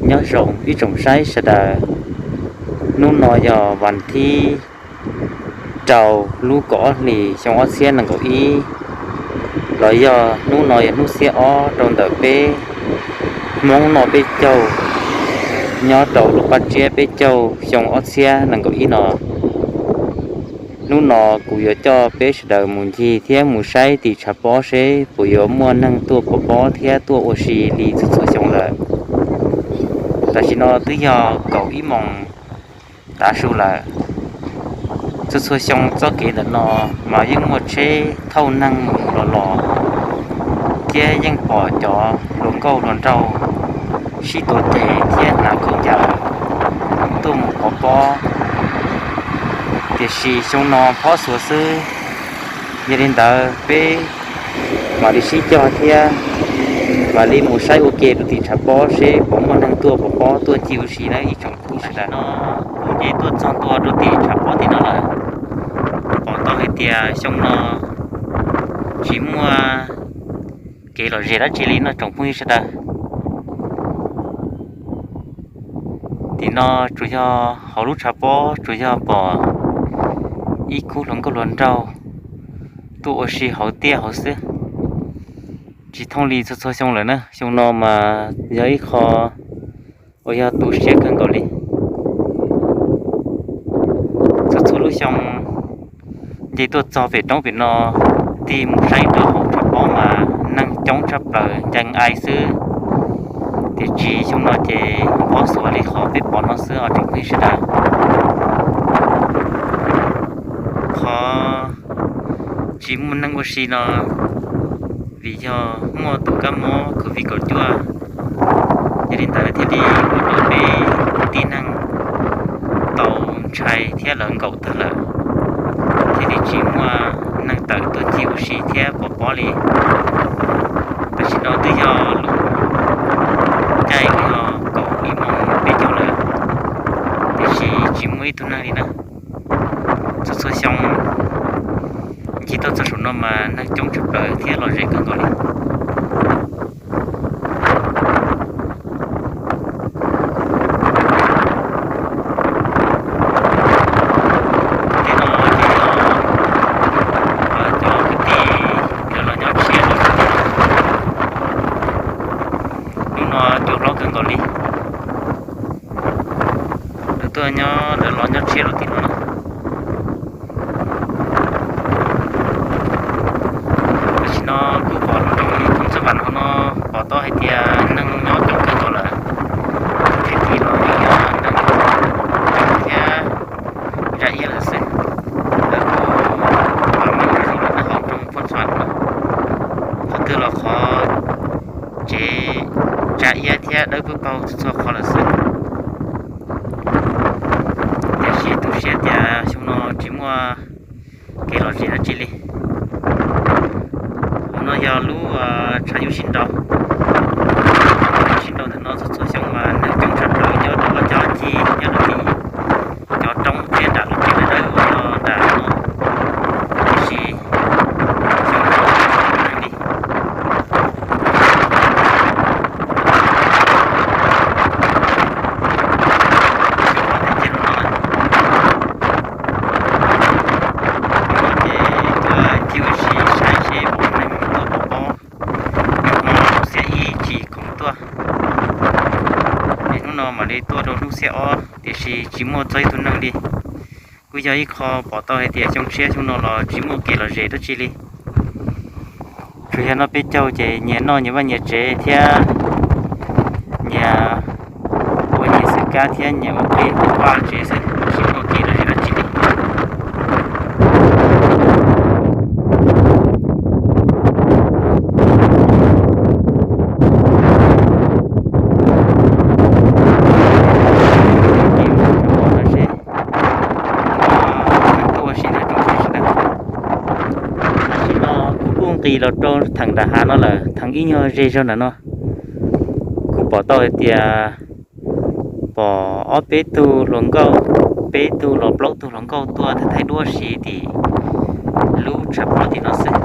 Nyob zoo ib tsoom saib sawv daws, hnub no yog vas thib rau lub kaum ob hlis xyoo ob txhiab nees nkaum ib, los yog hnub no yog hnub xiab ob rau ntawm peb Hmoob noj peb caug nyob rau lub paj tsiab peb caug xyoo ob txhiab nees nkaum ib no. Hnub no kuv yuav coj peb sawv daws mus ncig thiab mus saib tim tshav pob seb puas yuav muaj neeg tuaj pov pob thiab tuaj ua si li txhua txhua xyoo lawm. Tam sim no twb yog kaum ib moos tav su lawm. Txhua txhua xyoo txoj kev ntawm no mas yeej muaj tsheb thauj neeg mus mus los los, thiab yeej pom cov hluas nkauj hluas nraug sib tuav tes thiab hnav khaub ncaws tuaj mus pov pob. Tiam sis xyoo no phob xuav xwb, yog li ntawd peb mam li sib cog thiab mam li mus saib ua ke rau tim tshav pob seb puas muaj neeg tuaj pov pob tuaj ncig ua si na ib tsoom phooj ywg sawv daws. Kuv nce tuaj txog ntua rau tim tshav pob tim no lawm, pom tau hais tias xyoo no tsis muaj kev lom zem dab tsi li no tsoom phooj ywg sawv daws. Tim no tsuas yog hauv lub tshav pob tsuas yog pom ib khub hluas nkauj hluas nraug tuaj ua si hauv tiaj hauv xwb, tsis thooj li txhua txhua xyoo lawm na. Xyoo no mas yog ib qho uas yog tu siab kawg nkaus li. Txhua txhua lub xyoo nce tuaj txog pem roob pem no, tig mus saib rau hauv tshav pob mas neeg coob tshaj plaws ncees ai xwb. Tiam sis xyoo no ces phob xuav li qhov peb pom no xwb os tsoom phooj ywg sawv daws. Qhov tsis muaj neeg ua si no vim yog muaj tus kab mob COVID kaum cuaj, yog li ntawd thiaj li ua rau peb tib neeg tau ntshai thiab lawv nkaum tag lawm, thiaj li tsis muaj neeg tawm tuaj ncig ua si thiab pov pob li. Tam sim no twb yog lub caij uas yog kaum ib moos peb caug lawm, tiam sis tsis muaj ib tug neeg li na. Txhua txhua xyoo nce tuaj txog saum no mas neeg coob tshaj plaws thiab lom zem kawg nkaus li. Tej no ces yog cov kwv tij lawv los nyob tshiab rau tim no. Hnub no cua hlob kawg nkaus li. Lawv tuaj nyob, lawv los nyob tshiab rau tim no na. Tam sim no kuv pom rau hauv txoj vas hauv no pom tau hais tias neeg nyob coob kawg nkaus lawm, tag kis los yeej yog neeg coob thiab tsa iab lawm xwb. Lawv kuj pom neeg zuj zus lawm hauv roob Phoos Xas no, qhov twg los qhov tsev tsa iab thiab dawb paug txhua txhua qhov lawm xwb. Tiam sis tu siab tias xyoo no tsis muaj kev lom zem dab tsi li. Hauv no yog lub tshav nyuj sib nraus. Tshav nyuj sib nraus ntawm no txhua txhua xyoo mas neeg coob tshaj plaws nyob rau ob cag ncig nyob rau tim cov roob thiab nram lub tsev dawb dawb uas yog nram no, tiam sis xyoo no tsis muaj neeg li. Ces tuaj ncig ua si saib seb puas muaj neeg tuaj pov pob, nyob hmo xiab ib tsis khoom tuaj. Es hnub no mam li tuaj rau hnub xiab ob tiam sis tsis muaj txog ib tug neeg li. Kuj yog ib qho pom tau hais tias xyoo tshiab xyoo no los tsis muaj kev lom zem dab tsi li, tsuas yog noj peb caug ces nyias noj nyias vaj nyias tsev thiab nyias ua nyias xwm kab thiab nyias ua qeb ua vaj tsev xwb, tsis muaj kev lom zem dab tsi li. Tam sim no kuv kuj nqis los rau theem nram hav no lawm, theem ib nyuag ze zog nram no. Kuv pom tau hais tias pom ob peb tug hluas nkauj, peb tug los plaub tug hluas nkauj tuaj thaij thaij duab si tim lub tshav pob tim no xwb.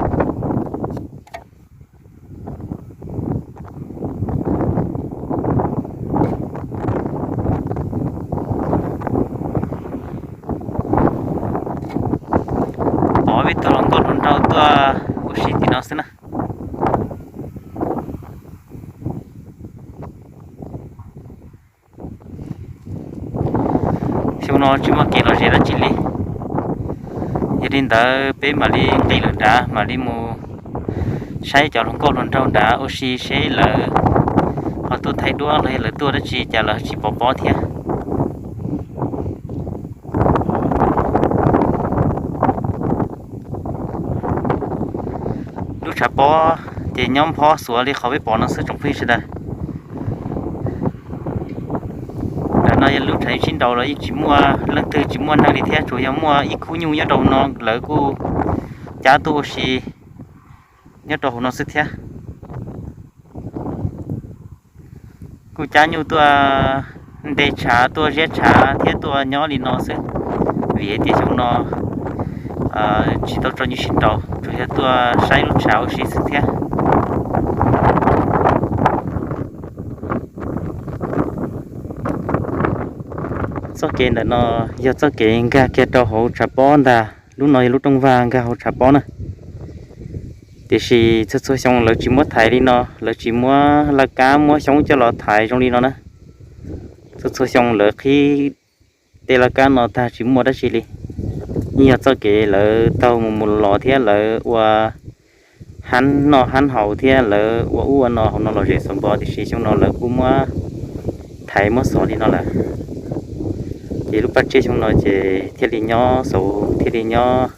No tsis muaj kev lom zem dab tsi li. Yog li ntawd peb mam li nqis lawm nrad mam li mus saib cov hluas nkauj hluas nraug nrad ua si seb lawv ho tuaj thaij duab los yog lawv tuaj dab tsi cas lawv tsis pov pob thiab. Lub tshav pob ces nyob nphob xuav li qhov peb pom no xwb tsoom phooj ywg sawv daws. Ntawm no yog lub tshav sib nraus los yeej tsis muaj leej twg tsis muaj neeg li thiab, tsuas yog muaj ib khub nyuj nyob rau no lawv kuj cab tuaj ua si nyob rau hauv no xwb thiab. Kuj cab nyuj tuaj nte tshav tuaj ziab tshav thiab tuaj nyob li no xwb, vim hais tias xyoo no tsis tau tso nyuj sib nraus, tsuas yog tuaj saib lub tshav ua si xwb thiab. Txoj kev ntawm no yog txoj kev nkag kiag rau hauv tshav pob ntag, lub no yog lub rooj vag nkag hauv tshav pob na. Tiam sis txhua txhua xyoo lawv tsis muab thaiv li no, lawv tsis muab laj kab muab xyoob coj los thaiv zoo li no na. Txhua txhua xyoo lawv qhib tej laj kab no tag tsis muaj dab tsi li. Yeej yog txoj kev lawv taug mus mus los thiab lawv ua hab noj hab haus thiab lawv ua ub ua no hauv no lom zem xov npo, tiam sis xyoo no lawv kuj muab thaiv muab xov li no lawm. Ces lub paj tsiab xyoo no ces thiaj li nyob xauv thiaj li nyob,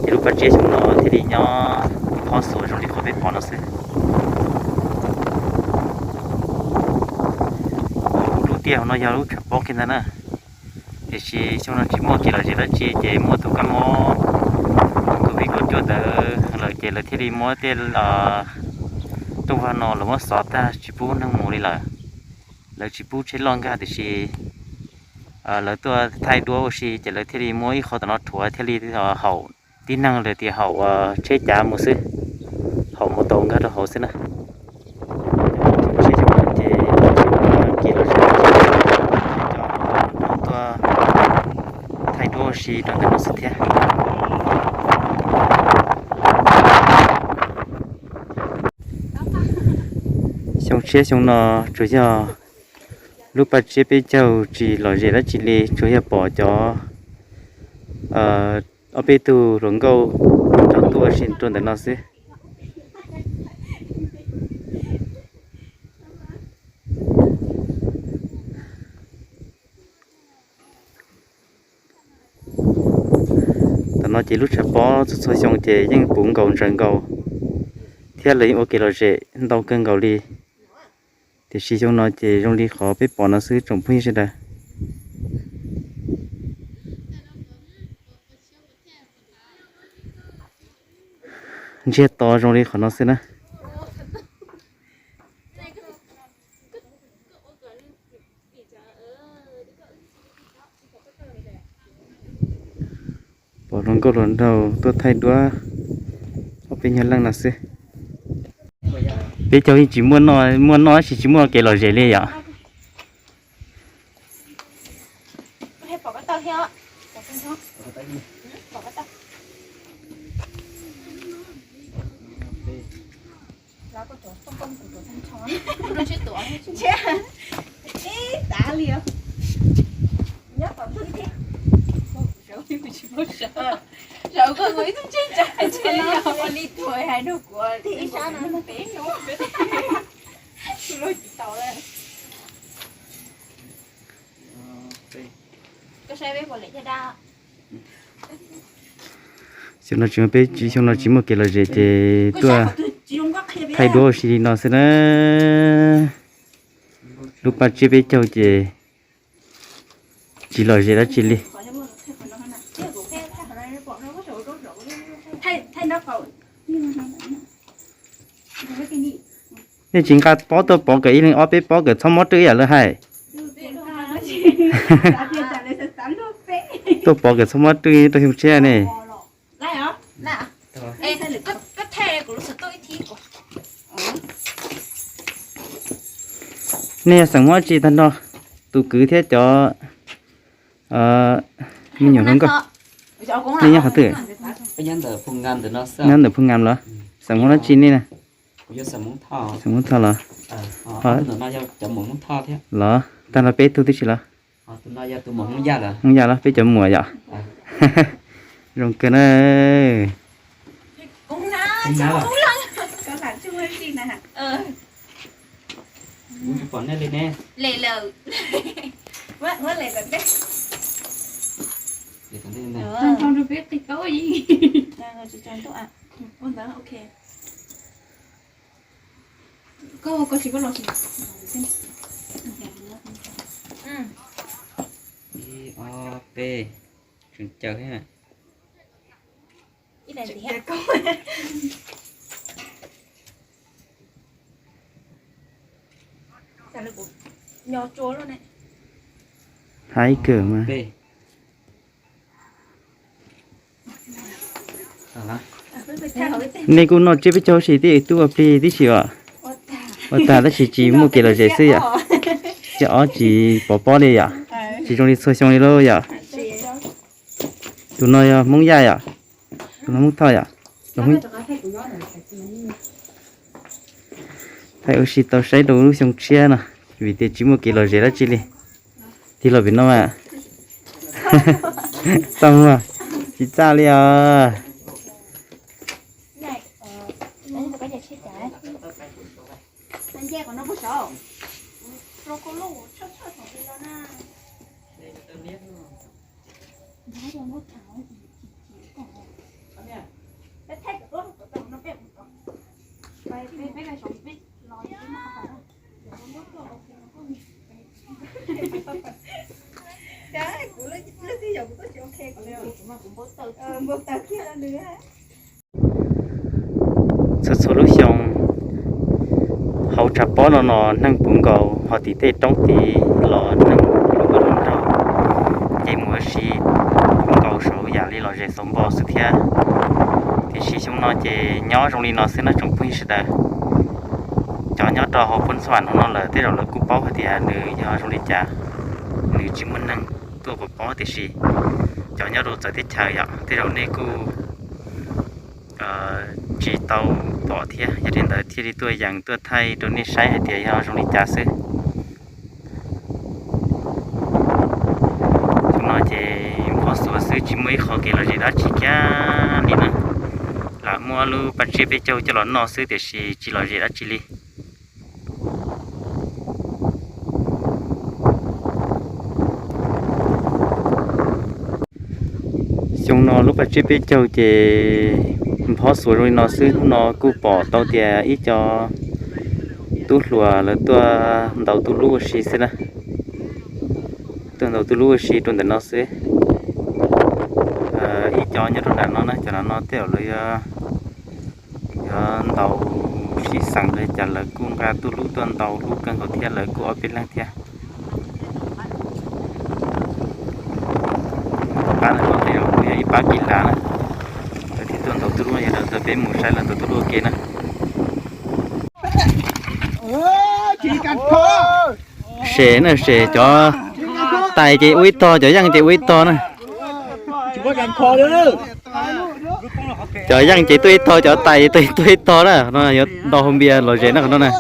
ces lub paj tsiab xyoo no thiaj li nyob phob xuav zoo li qhov peb pom no xwb. Lub tiaj hauv no yog lub tshav pob kiag ntag na. Tiam sis xyoo no tsis muaj kev lom zem dab tsi ces muaj tus kab mob covid kaum cuaj ntawd lawm ces lawv thiaj li muab tej rooj vag no los muab xov tag tsis pub neeg mus li lawm. Lawv tsis pub tsheb loj nkag tiam sis lawv tuaj thaij duab ua si ces lawv thiaj li muab ib qho tom no rhuav thiaj li haum tib neeg lawm tias haum tsheb cav mus xwb, haum mus tau nkag rau hauv xwb na. Ces tuaj thaij duab ua si rau ntawm no xwb thiab. Xyoo tshiab xyoo no tsuas yog lub paj tsiab peb caug tsis lom zem dab tsi li, tsuas yog pom cov ob peb tug hluas nkauj rov tuaj ua si rau ntawm no xwb. Tam no ces lub tshav pob txhua txhua xyoo ces yeej puv nkaus ntsaws nkaus thiab lawv yeej ua kev lom zem ntau kawg nkaus li. Tiam sis xyoo no ces zoo li qhov peb pom no xwb tsoom phooj ywg sawv daws. Ntsiag to zoo li qhov no xwb na. Pom hluas nkauj hluas nraug tuaj thaij duab ob peb nyuag leej no xwb. Peb caug yeej tsis muaj noj, muaj noj tab sis tsis muaj kev lom zem li yom. Xyoo no tsis muaj kev lom zem ces tuaj thaij duab ua si li no xwb na. Lub paj tsiab peb caug ces tsis lom zem dab tsi li. Nej tsis nqa pob tuaj pov kawm ib leeg ob peb pob kawm txhob mob rwj ib yam lawv hais. Tuaj pov kawm txhob mob rwj rau xyoo tshiab ne. Nej yog xeem Hmoob dab tsi tag nrho? Tus kwv thiab cov me nyuam hluas nkauj, nej nyob qhov twg? Nyob ntawm Phu Ngam los? Xeem Hmoob dab tsi nej na? Xeem Hmoob Thoj los? Los tag nrho peb tug tib si los? Hmoob Yaj los peb cov muam yom. Zoo kawg na. Ib, ob, peb, tseem caws thiab. Haib kawg mas. Nej kuj noj tsiab peb caug si tib tub ua plig tib si os. Ua tag tab sis tsis muaj kev lom zem xwb yom. Cov ob tsis pov pob li yom. Tsis zoo li txhua xyoo li lauj yom. Tus no yog Hmoob Yaj yom. Tus no Hmoob Thoj yom. Thaij ua si tau saib rau lub xyoo tshiab no, vim tias tsis muaj kev lom zem dab tsi li. Tig los pem no mas txaj muag tsis txaj li os. Txhua txhua lub xyoo hauv tshav pob no no neeg puv nkaus, ho tim tej roob tid los neeg puv nkaus nraug, ces mus ua si puv nkaus saum yam li lom zem xauv npo xwb thiab. Tiam sis xyoo no ces nyob zoo li no xwb na tsoom phooj ywg sawv daws. Cov nyob rau hauv Phoos Xas Vam no lawm tej zaum lawv kuj paub hais tias nws yog zoo li cas, nws tsis muaj neeg tuaj pov pob, tiam sis cov nyob rau txawv teb chaws yom tej zaum nej kuj tsis tau pom thiab, yog li ntawd thiaj li tuaj yees tuaj thaij rau nej saib hais tias yog zoo li cas xwb. Xyoo no ces npog xuav xwb tsis muaj ib qho kev lom zem dab tsi kiag li na. Lam muab lub paj tsiab peb caug coj los noj xwb tiam sis tsis lom zem dab tsi li. Xyoo no lub paj tsiab peb caug ces npog xuav zoo li no xwb. Hnub no kuj pom tau tias ib co tub hluas lawv tuaj ntaus tuj lub ua si xwb na. Tuaj ntaus tuj lub ua si rau ntawm no xwb. Ib co nyob rau nram no na, cov nram no tej zaum lawv yuav ntaus sib xeem li cas lawv kuj nqa tuj lub tuaj ntaus hlub kawg nkaus thiab, lawv kuj ob peb leeg thiab. Pab ntawm no tej zaum kuj yog ib pab kis lav na, lawv thiaj tuaj ntaus tuj lub, yog li ntawd peb mus saib lawv ntaus tuj lub ua ke na. Sem na sem, cov tais ces ua ib tog, cov yeej ces ua ib tog na. Cov yeej ces tuaj ib tog, cov tais ces tuaj ib tog na, no yuav ntaus hau npias lom zem na qhov no na.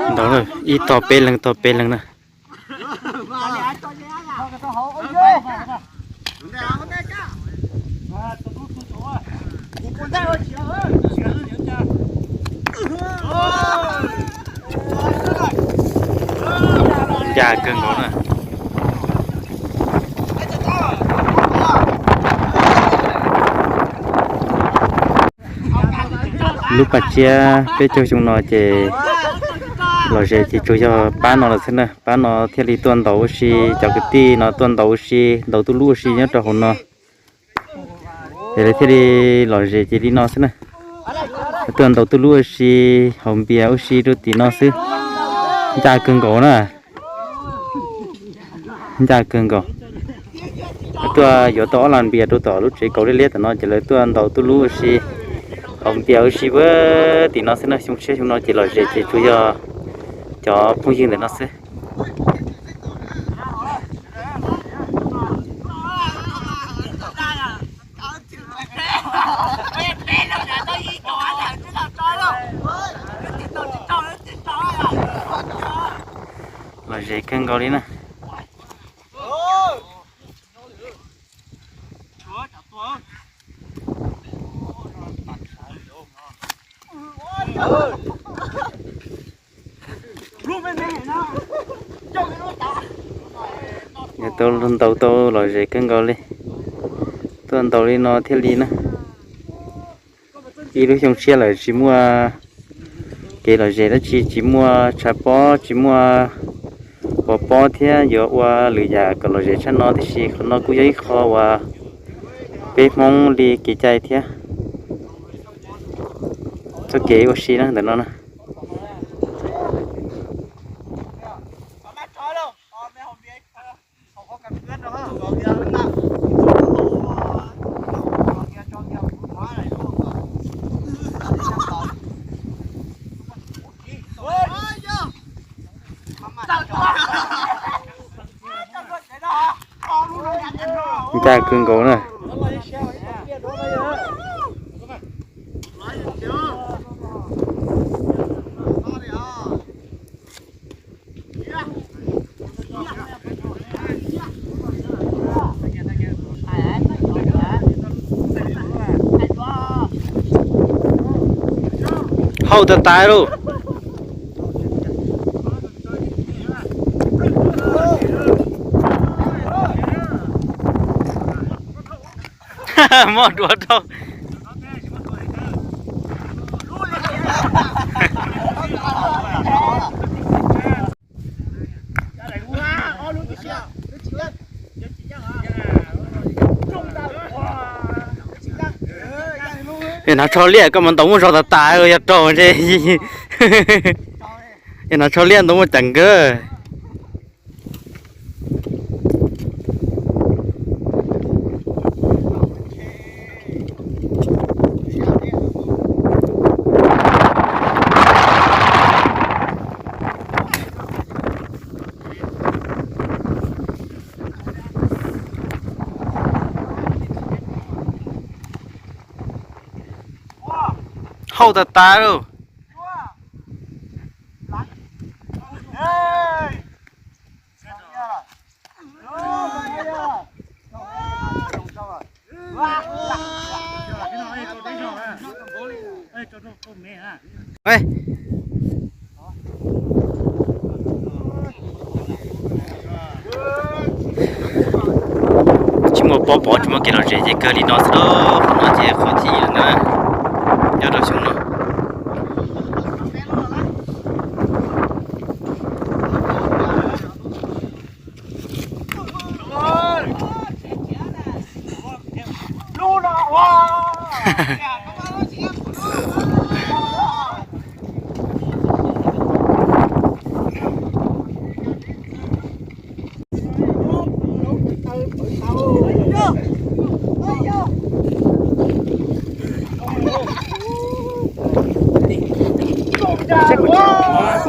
Ntawd ib tog peb leeg, tog peb leeg na. Ncaj kawg nkaus na. Lub paj tsiab peb caug xyoo no ces lom zem ces tsuas yog pab no lawm xwb na. Pab no thiaj li tuaj ntaus ua si, cov kwv tij no tuaj ntaus ua si, ntaus tuj lub ua si nyob rau hauv no. Ces lawv thiaj li lom zem ces li no xwb na. Tuaj ntaus tuj lub ua si, haus npias ua si rau tim no xwb. Ncaj kawg nkaus na. Ncaj kawg nkaus. Tuaj yuav tau ob las npias rau tom lub tsev kaus liab liab tom no ces lawv tuaj ntaus tuj lub ua si, haus npias ua si puag tim no xwb na. Xyoo tshiab xyoo no ces lom zem ces tsuas yog cov phooj ywg ntawm no xwb. Lom zem kawg nkaus li na. Nws tau ntaus tau lom zem kawg nkaus li. Tuaj ntaus li no thiaj li na. Ib lub xyoo tshiab lawm tsis muaj kev lom zem dab tsi, tsis muaj tshav pob, tsis muaj pov pob thiab yuav ua lwm yam kom lom zem tshaj no, tiam sis qhov no kuj yog ib qho uas peb Hmoob li kev cai thiab txoj kev ua si na ntawm no na. Ncaj kawg nkaus na. Hauj tas tas lauj. Muab duav rau. Yog hnav tsho liaj koj mas ntaus muaj zog tas tas yog raug ntshe. Yog hnav tsho liaj ntaus muaj ceem nkawd. Hauj tas tas lauj. Tsis muaj pob pov tsis muaj kev lom zem ces kawg li no xwb lauj. Qhov no ces qhov thib ib lawm na, nyob rau xyoo no.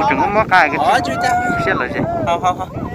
Kuv tseem mob qa siab lawm es.